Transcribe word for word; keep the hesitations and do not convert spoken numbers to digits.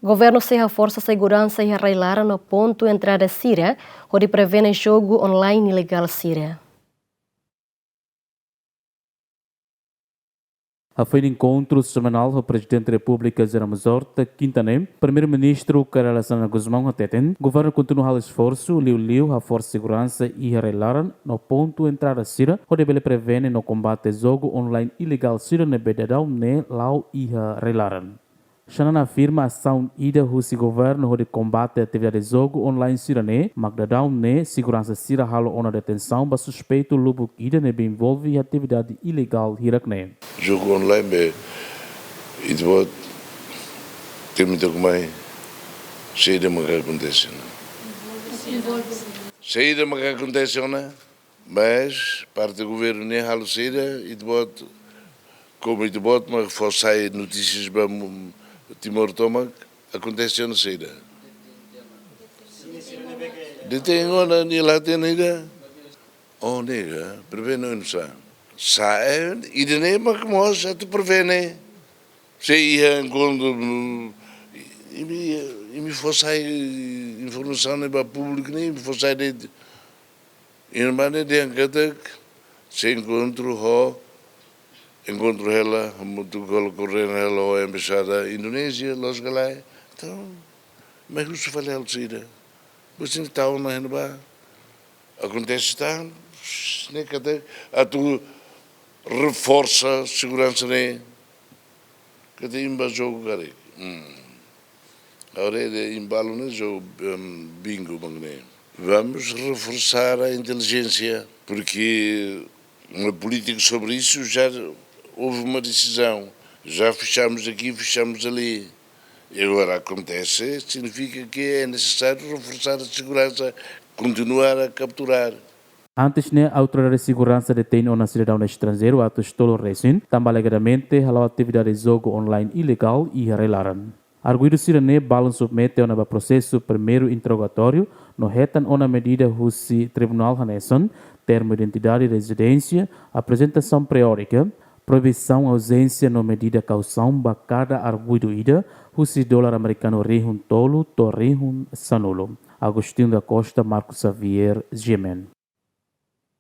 Governu sei haforsa seguransa iha rai-laran no pontu entrada sira, hodi prevene jogu online ilegál sira. Hafoin enkontru semanál ho Prezidente Repúblika José Ramos Horta, kinta ne'e, Primeiru-Ministru Kay Rala Xanana Gusmão hateten, governu kontinua halo esforsu, liuliu haforsa seguransa iha rai-laran no pontu entrada sira, hodi bele prevene no kombate jogu online ilegál sira ne'ebé daudaun ne'e la'o iha rai-laran. Xanana afirma asaun ida husi governu hodi kombate atividade jogu online sira-ne'e, mak daudaun ne'e seguransa sira halo ona detensaun ba suspeitu lubuk ida ne'ebé envolve atividade ilegál hirak-ne'e. Jogu online be, ita-boot temi took mai, saida mak akontese ona. Saida mak akontese ona, mas parte governu ne'e halo saida, ita-boot, komu ita-boot mak fó sai notísias ba mu-, Timor tomak, akontese ona saida. Detein ona nia la hatene ida. Oh, nega, prevene oinsá? Sa, eh, ida-ne'e mak mós atu prevene. Se iha enkontru, mm, imi, imi fó sai informasaun ne'e ba públiku ne'e, imi fó sai de'it. Irmán ne'e dehan katak sei enkontru ho, enkontru hela, hamutuk hela, koordena hela ho Embaixada Indonézia, loos ka lae. Entaun, mai husu fali halo saida. Depois imi tau ona iha ne'ebá. Akontese tan, ne'e katak atu reforsa seguransa ne'e. Katak imi bá jogu karik. Hmm. Agora imi balu ne'e jogu, em, bingo mak ne'e. Vamos reforçar a inteligência, porque uma política sobre isso já houve uma decisão. Já fechamos aqui, fechamos ali. E agora acontece, significa que é necessário reforçar a segurança, continuar a capturar. Antes ne'e, autoridade seguransa detein ona sidadaun estranjeiru atus tolu resin, tanba alegadamente hala'o atividade jogu online ilegál iha rai-laran. Arguidu sira-ne'e balun submete ona ba prosesu primeiru interrogatóriu, no hetan ona medida husi tribunál hanesan termu identidade rezidénsia, aprezentasaun periódika, proibisaun auzénsia no medida kausaun ba kada arguidu ida, husi dolar amerikanu rihun tolu to'o rihun sanulu. Agostinho da Costa, Marcos Xavier, G M N.